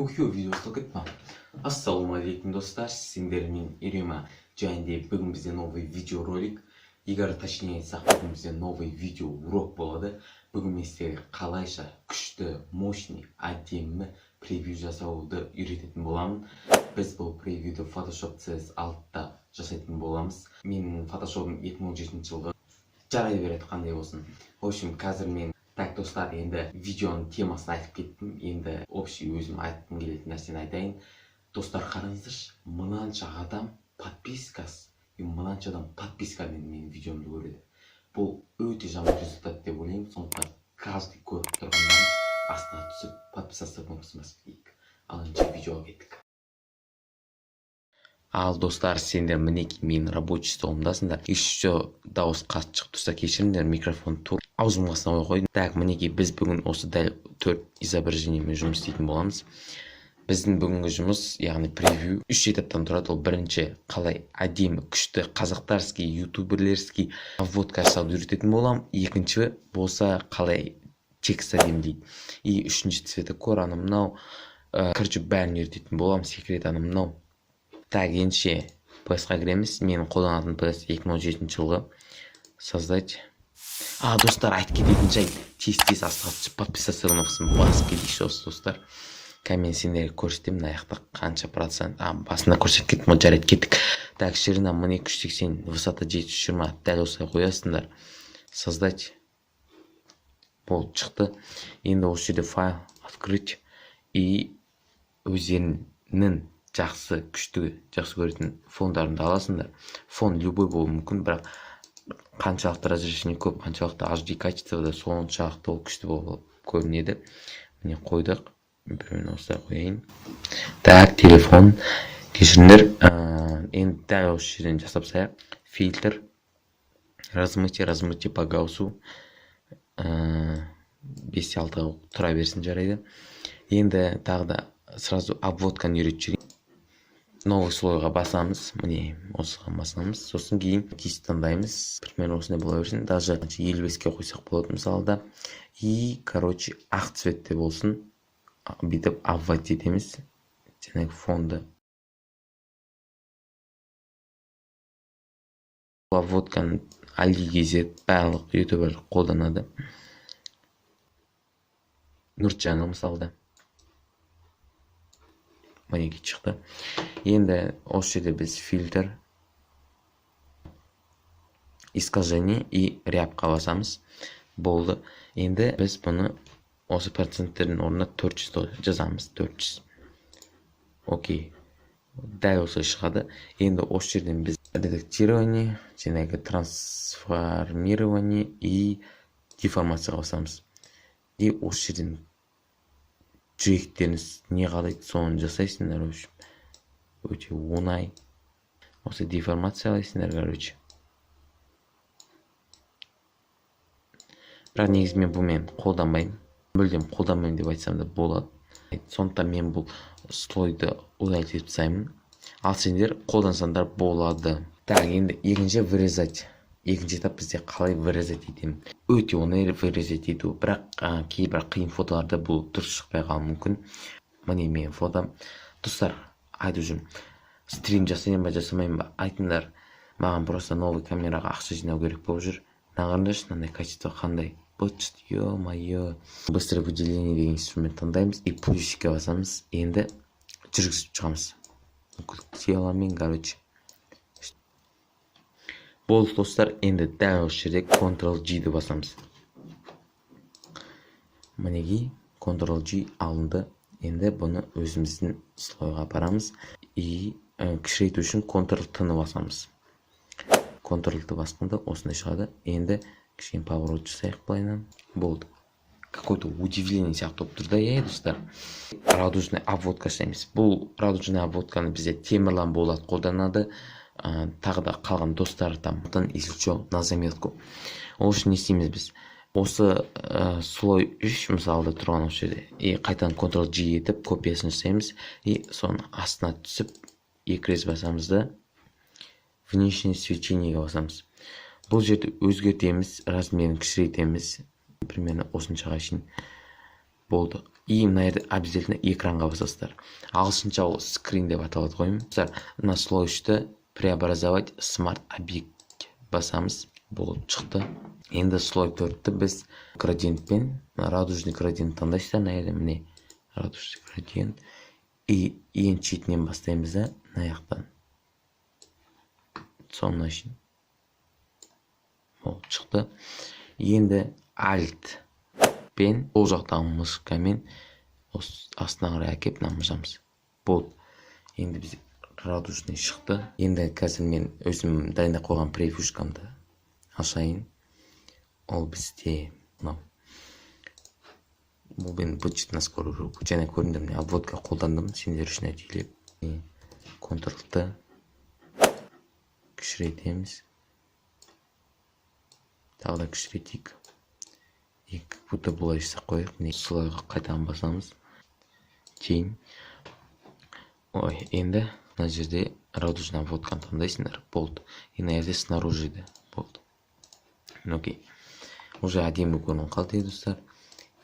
Уху, видео ұсталып кетті ма? Ассалаумағалейкум, достар! Сендермен Ерема және де бүгін бізде новый видеоролик, егер точнее айтсақ, бүгін бізде новый видео урок болады. Бүгін мен сіздерге қалайша күшті, мощный, әдемі превью жасауды үйрететін боламын. Біз бұл превьюді Photoshop CS 6-да жасайтын боламыз. Менің Photoshop'ым 2017 жылғы, жарай береді қандай болсын. В общем, қазір мен, так, достар, енді видеоның темасын айтып кеттім. Енді общий өзім айтқым келетін нәрсені айтайын. Достар, қараңыздаршы, мынанша адам подпискасы и мынанша адам подпискамен менің видеомды көреді. Бұл өте жаман результат деп ойлаймын. Сондықтан каждый көріп тұрғандарыңыз астына түсіп, подписаться кнопкасын басып кетейік. Ал ендеше видеоға кеттік. Ал, достар, сендер мінекей менің рабочий столымдасыңдар. Еще дауыс қатты шығып тұрса, кешіріңдер, микрофон тура аузымның қасына қойып қойдым. Так, мінекей, біз бүгін осы дәл төрт изображениемен жұмыс істейтін боламыз. Біздің бүгінгі жұмыс, яғни превью, үш этаптан тұрады. Ол бірінші, қалай әдемі, күшті қазақтарский, ютуберлерский обводка жасауды үйрететін боламын. Екінші болса, қалай текст әдемілейді. И үшінші, цветокор, анау мынау, короче, бәрін үйрететін боламын, секрет, анау мынау. Так, ендеше PS-қа кіреміз. Менің қолданатын PS 2017 жылғы. Создать. А, достар, айтып кететін жайт: тез тез астыға түсіп, подписаться кнопкасын басып кетейікші осы, достар. Қазір мен сендерге көрсетемін, мына жақта қанша процент. А, басында көрсетіп кеттім ғой. Жарайды, кеттік. Так, ширина 1280, высота 720, дәл осылай қоясыңдар. Создать. Болды, шықты. Енді осы жерде файл, открыть, и өздерінің жақсы, күшті, жақсы көретін фондарыңды аласыңдар. Фон любой болуы мүмкін, бірақ қаншалықты разрешение көп, қаншалықты HD качествода, соншалықты ол күшті болып көрінеді. Міне, қойдық. Біреуін осылай қояйын. Так, телефон, кешіріңдер. Енді дәл осы жерден жасап тастайық. Фильтр, размытие, размытие по Гауссу, 5-алтыға тұра берсін. Жарайды, енді тағы да сразу обводканы үйретіп жіберейін. Новый слойға басамыз, міне, осыған басамыз. Сосын кейін кисть таңдаймыз, примерно осындай бола берсін, даже 55-ке қойсақ болады мысалы да. И, короче, ақ цветте болсын. Бүйтіп обводить етеміз жаңағы фонды. Обводканы Али KZ, барлық ютубер қолданады, Нұржан мысалы да. Мінекей, шықты. Енді осы жерде біз фильтр, искажение и рябьқа басамыз. Болды. Енді біз бұны осы проценттердің орнына 400 жазамыз, 400. Окей, дәл осылай шығады. Енді осы жерден біз редактирование, жаңағы трансформирование и деформацияға басамыз. И осы жерден жүректеріңіз не қалайды, соны жасайсыңдар. В общем, өте оңай, осы деформациялайсыңдар, короче. Бірақ негізі мен бұнымен қолданбаймын, мүлдем қолданбаймын деп айтсам да болады. Сондықтан мен бұл слойды удалить етіп тастаймын, ал сендер қолдансаңдар болады. Так, енді екінші, вырезать. Екінші этап бізде қалай вырезать етемін. Өте оңай вырезать ету, бірақ кейбір қиын фотоларда бұл дұрыс шықпай қалуы мүмкін. Міне, менің фотом. Достар, айтып жүрмін, стрим жасайын ба, жасамайын ба, айтыңдар маған. Просто новый камераға ақша жинау керек болып жүр. Мына қараңдаршы, мынандай качество қандай быт, ё-моё. Быстрое выделение деген инструмент таңдаймыз и плюсикке басамыз. Енді жүргізіп шығамыз теламен, короче. Болды, достар. Енді дәл осы жерде Ctrl G-ді басамыз. Мінекей, Ctrl G алынды. Енді бұны өзіміздің слойға апарамыз и кішірейту үшін Ctrl T-ны басамыз. Ctrl T басқанда осындай шығады. Енді кішкене поворот жасайық былайынан. Болды, какой-то удивление сияқты болып тұр да, иә, достар? Радужный обводка жасаймыз. Бұл радужный обводканы бізде Темірлан Болат қолданады, тағы да қалған достар там, если что, на заметку. Ол үшін не істейміз біз? Осы слой 3 мысалда тұрған осы жерде и қайтадан Ctrl G етіп, копиясын жасаймыз. И соның астына түсіп, екі рет басамыз да, внешнее свечениеге басамыз. Бұл жерді өзгертеміз, размерін кішірейтеміз, примерно осыншаға шейін. Болды. И мына жерде обязательно экранға басасыздар. Ағылшынша ол screen деп аталады ғой. Достар, мына слой 3-ті преобразовать smart object басамыз. Болды, шықты. Енді слой 4-ті біз градиентпен, радужный градиент таңдайсыздар мына жерде, міне, радужный градиент. И ең шетінен бастаймыз да, мына жақтан соңына шейін. Болды, шықты. Енді Alt пен сол жақтағы мышкамен осы астына қарай әкеп, мына мыжамыз. Болды, енді бізде радужный шықты. Енді қазір мен өзім дайындап қойған превьюшкамды ашайын. Ол бізде мынау. Бұл енді быт на скорую руку. Және көрдіңдер, міне, обводка қолдандым сендер үшін әдейілеп. Ctrl Т, кішірейтеміз, тағы да кішірейтейік. И как будто былай жасап қояйық. Міне, слойға қайтадан басамыз, тень. Ой, енді мына жерде радужный обводканы таңдайсыңдар. Болды. И мына жерде снаружи де. Болды, окей, уже әдемі көрініп қалды. Достар,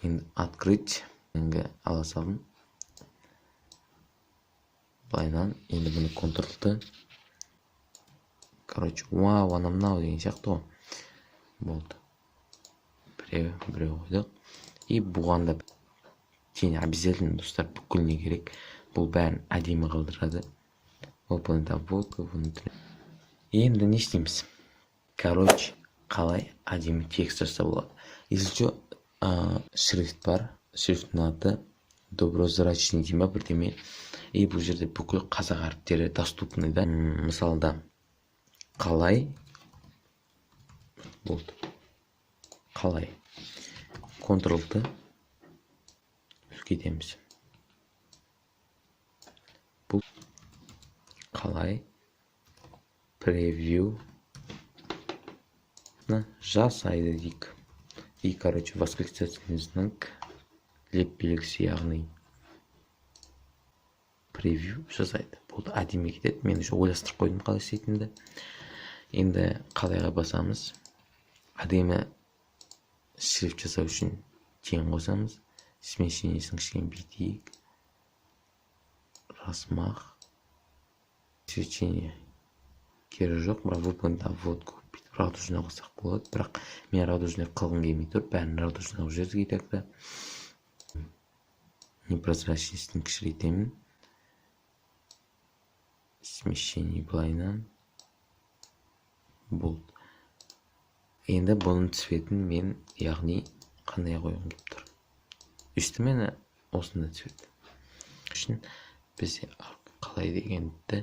енді открыть. Енді ала салдым былайынан. Енді бұны Ctrl Т, короче, вау, анау мынау деген сияқты ғой. Болды, біреу біреу қойдық. И бұған да тень обязательно, достар, бүкіліне керек. Бұл бәрін әдемі қылдырады. Выполнить обводку внутри. Енді не істейміз? Короче, қалай әдемі текст жазса болады? Если что, шрифт бар, шрифттің аты доброзрачный дей ма, бірдеме. И бұл жерде бүкіл қазақ әріптері доступный да. Мысалы да, қалай болды, қалай Ctrl Т, үлкейтеміз. Бұл қалай превью жасайды дейік. И, короче, восклицательный знак, леп белгісі, яғни превью жасайды. Болды, әдемі кетеді. Мен уже ойластырып қойдым қалай істейтінімді. Енді қалайға басамыз. Әдемі шрифт жасау үшін тень қосамыз, смещениесін кішкене бүйтейік, размах, свечение керегі жоқ. Бірақ выполнить обводку, бүйтіп радужный қылсақ болады. Бірақ мен радужный қылғым келмей тұр, бәрін радужный қылып жібердік и так та. Непрозрачностьін кішірейтемін, смещение былайынан. Болды. Енді бұның цветін мен, яғни, қандай қойғым келіп тұр? Өйстіп, осындай цвет үшін бізде қалай дегенді.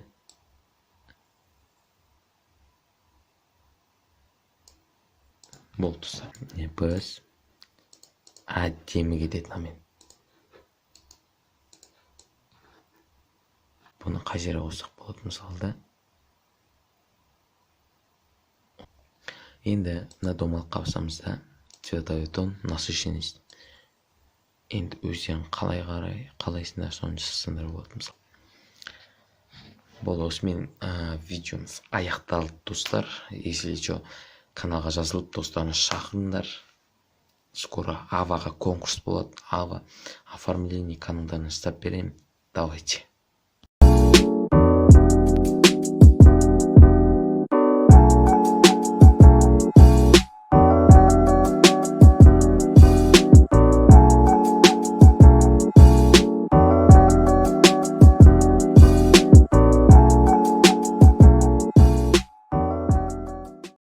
Болды, достар, біз әдемі кетеді мынамен. Бұны қай жерге қоссақ болады, мысалы да? Енді мына домалаққа басамыз да, цветовой тон, насыщенность. Енді өздерің қалай қарай қалайсыңдар, соны жасасаңдар болады, мысалы. Болды, осымен видеомыз аяқталды, достар. Если че, каналға жазылып, достарыңызды шақырыңдар. Скоро Аваға конкурс болады, Ава оформление каналдарына жасап беремін. Давайте.